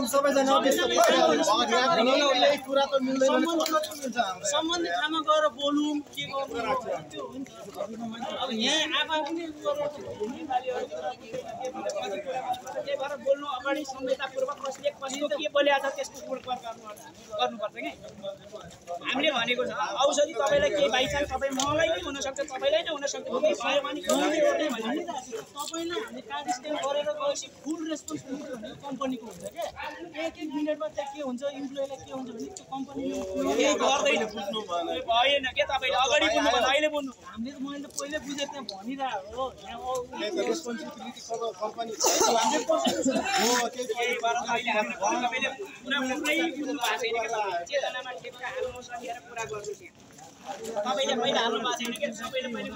सबैजना सम्बन्धित ठाउँमा गएर बोलौँ के गर्नु अब यहाँ आफा पनि त्यही भएर बोल्नु अगाडि संहितापूर्वक कसले कसको के बोलेको छ त्यसको पूर्वक गर्नुपर्छ कि हामीले भनेको छ औषधि तपाईँलाई केही बाइचान्स तपाईँ मलाई नै हुनसक्छ तपाईँलाई नै हुनसक्छ केही भयो भने तपाईँलाई हामीले कार्ड स्क्यान गरेर गएपछि फुल रेस्पोन्सिबिलिटी भनेको कम्पनीको हुन्छ क्या एक मिनटमा त्यहाँ के हुन्छ इम्प्लोइलाई के हुन्छ भने त्यो कम्पनी केही गर्दैन बुझ्नु भएन के तपाईँले अगाडि बुझ्नु भयो अहिले बुझ्नु हामीले त मैले पहिले बुझेको त्यहाँ भनिरहेको हो रेस्पोन्सिबिलिटी कम्पनी चेतनामा ठेक्का हाल्नुहोस् अनि कुरा गर्नुहोस् तपाईँले पहिला हाल्नु भएको छैन कि सबैले पहिले